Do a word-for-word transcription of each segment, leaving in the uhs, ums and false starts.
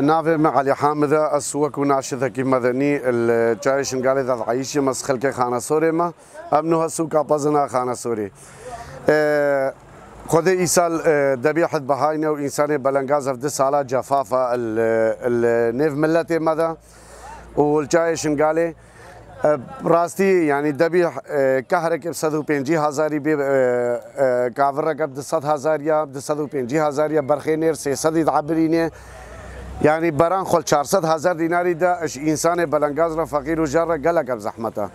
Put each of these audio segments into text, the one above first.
Navê me Elî Hamid e, ez wekû naşizekî medenî li çayê Şingalê de dieyşim, ez xelkê Xanesorê me. Em nuha sûka pezin a Xanesorê. Xwedê îsal debîh dibihayne û însanê belengaz ev du sala cefafa li nêv miletê me de û li çayê Şingalê. Rastî, yanî debîh, e, kehreke bi sed û pêncî hezarî bê, e, e, kavireke bi du sed hezar ya, du sed û pêncî hezar ya, berxê nêr sê sedî diebirîne. Yanî beran xwe li çar sed hezar dînarî de ji însanê belengaz re, feqîr û jar re gelek ev zehmet e.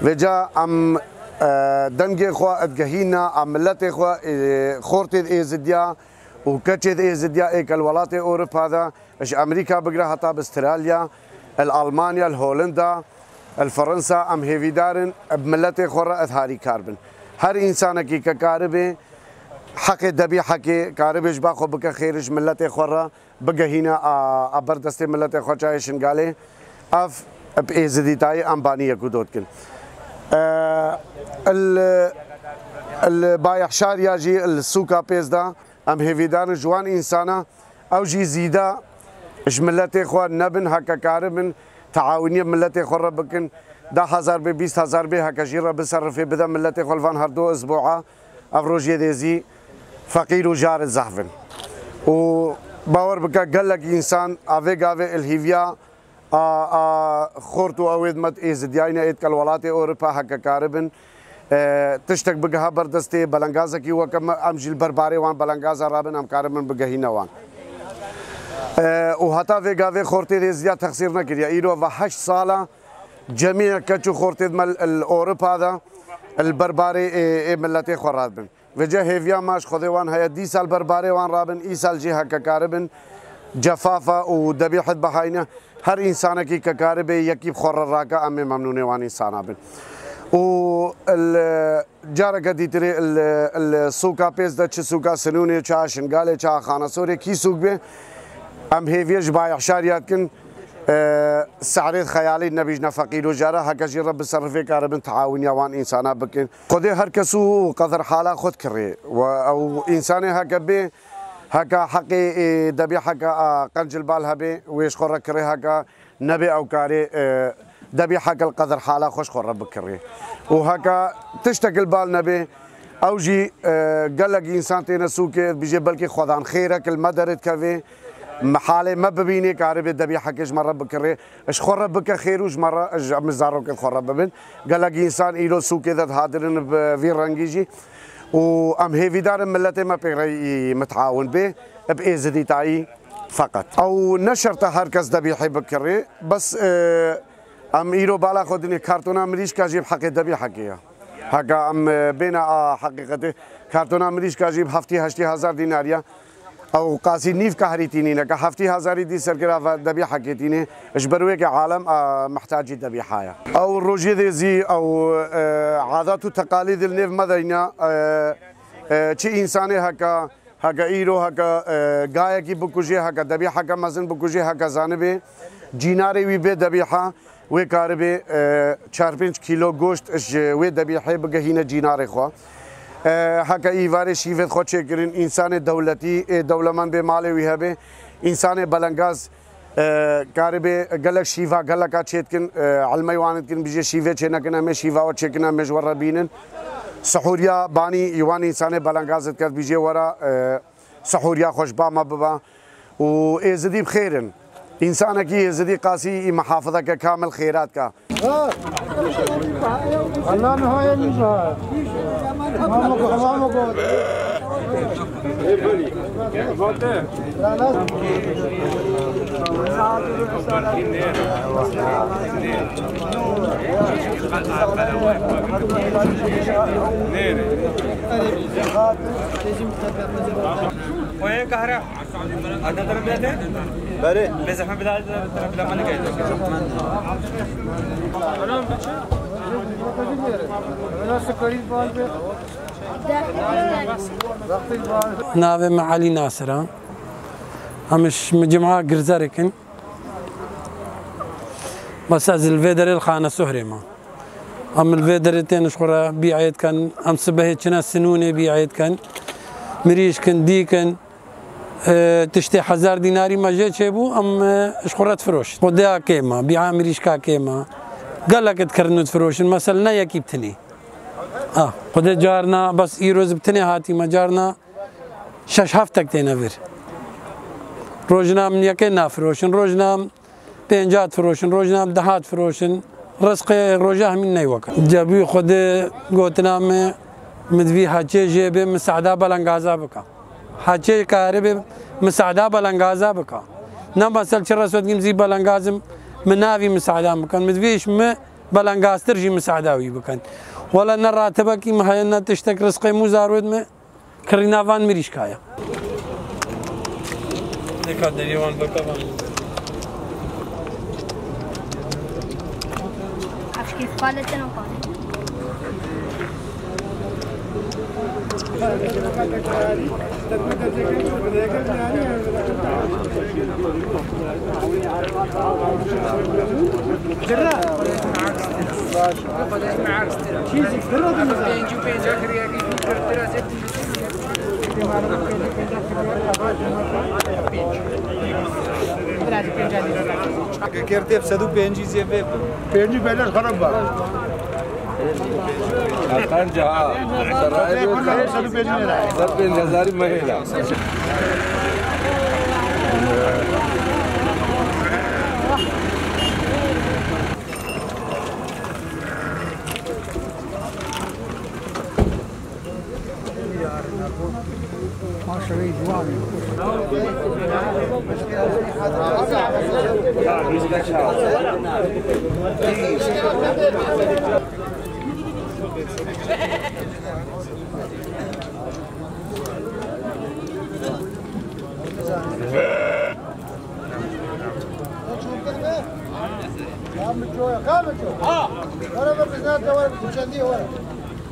Vêca em, e, dengê xwe digehîne, em miletê xwe, e, xortê êzidiya û keçê êzidiya ê ke li welatê Ewropa de, ji Amerîka bigire heta bi Australya, li Almanya, li Holinda, li Fransa, em hêvîdar in bi miletê xwe re ez harîkar bin. Her însanekî ke karibe heqê debîhekê karibe ji ba xwe bike xêr ji miletê xwe re bigehîne a, a ber destê miletê xwe çayê Şingalê, ev bi êzidîtayî em banî yek û do dikin. E, li, li Bayehşariya jî li sûka pêz de em hêvîdar in ji wan însana Ew jî zîde ji miletê xwe nebin, heke karibin, teawiniye miletê xwe re bikin. Deh hezar bê, bîst hezar bê, heke jî re biserifê bide miletê xwe li van her du ezbo'a. Ev rojê dê zî feqîr û jar zehf in. Û bawer bike, gelek însan a vê gavê li hîviya a, a xort û ewêd me êzidiyayne êd ke li welatê Ewropa heke karibin, e, tiştek bigiha ber destê belengazekî weke me, em jî li ber barê wan belengaza rabin, em karibin bigehîne wan. E, û heta vê gavê xortê êzidiya texsîr nekiriye. Îro ve heşt sala cemî keç û xortê me li, li Ewropa de li ber barê ê, ê miletê xwe radibin. Vêca hêviya me ji Xwedê wan heye, dîsa li ber barê wan rabin, îsal jî heke karibin, cefafa û debîh dibihayne. Her însanekî ke karibe yekî bi xwe re rake, em ê memnûnê wan însana bin. Û li careke dîtirê li, li sûka pêz de, çi sûka Sinûnê, çi a Şingalê, çi a Xanesorê, kî sûk bê, em hêviyê ji Bayehşariya dikin, e, sehrê xeyalî nebîjne feqîr û jara, heke jî re biserifê karibin teawiniya wan însana bikin. Xwedê her kes û qedir hala xwe dikirê. We ew însanê heke bê, heke heqê, ê, debî heke a qencilbal hebê, wê ji xwe re kirê, heke nebê ew karê, e, debî heke li qedir hala xwe ji xwe re bikirê. Û heke tiştek li bal nebê, ew jî, e, gelek însan têne sûkê, dibêje belkî xwedan xêrek li me derdikevê, me halê me bibînê, karibê debî heke ji me re bikirê. Ji xwe re bike xêr û ji me re, ji em zarokên xwe re bibin. Gelek însan îro sûkê de dihadirin bi vî rengî jî. Û em hêvîdar in miletê me pê re yî mitawin bê, bi êzidîtayî feqet. Ew ne şert e her kes debîhê bikirê. Bes, e, em îro bala xwe dinê kartona mirîşka jî bi heqê debîhekê ye. Heke em, e, bêne a heqîqetê, kartona mirîşka jî bi heftî heştî hezar dînar ye. Ew qasî nîv kahrî tînî neke, heftî hezarî dî serkira ve debîhekê tînê, ji ber wê ke alem, e, mihtacî debîha ye. Ew rojê dê zî ew, e, adat û teqalîd li nêv me de yîne, e, e, çi însanê heke, heke îro, heke, e, gayekî bikujê, heke debîheke mezin bikujê, heke zanibê cînarê wî bê debîha, wê karibê, e, çar pênc kîlo goşt ji wê debîhê bigehîne cînarê xwe. E, heke îvarê şîvê xwe çêkirin, însanê dewletî, ê dewlemend bê malê wî hebe, însanê belengaz, e, karibê gelek şîva geleka çêdikin, e, elmey wan dikin, bêje şîvê çênekin, em ê şîva we çêkin, em ê ji we re bînin. Sihûriya banî wan însanê belengaz dikir, bêje were, e, sihûriya xwe ji ba me bibe. Û êzidî bi xêr in. Însanekî êzidî qasî î mihafizeke kamil xêra dike. Oye, kahra. Arka taraf biraz de. Beri. Mesafe biraz da taraf lafını geldi. Anam biçim. Navê me Elî Nasir e. Em ji min cima Girzerek in. Bes ez li vê derê li Xane Suhrê me. Em li vê derê tên ji xwe re bî'ê dikin. Em sibehê çine Sinûnê bî'ê dikin. Mirîşk in, dîk in. E, tiştê hezar dînarî me jê çêbû, em, e, ji xwe re difiroşin. Xwedê kêm e, bî'a mirîşka kêm e. Gelek dikirin û difiroşin. Mesela ne yekî bi tinê. Ah, Xwedê carna, bes îro ez bi tinê hatîme, carna şeş heftek têne vir. Rojna min yekê nafiroşin, rojna min pênca difiroşin, rojna min deha difiroşin. Rizqê roja hemî ney weke. Cebû Xwedê gotina me, min divî heçê jê bê, min se'da belengaza bike. Heçê karibê, min se'da belengaza bike. Ne mesel çi resot gim zî belengazim, min navî min se'da bikin. Min divî iş mi belengaztir jî min se'da wî bikin. Wele ne ratibekî min heye, ne tiştek, rizqê mû zarwêt me. Kirîna van mirîşka ye. Neka derê wan bike van. Aşkê spalete no pane. Eger têp sed û pêncî zê vê bin. Pêncî beleş xerab ba. Qenca ha. Serayê Xerab sed û pêncî lira. Ser pênc hezarî mehêla.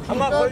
Ama koy.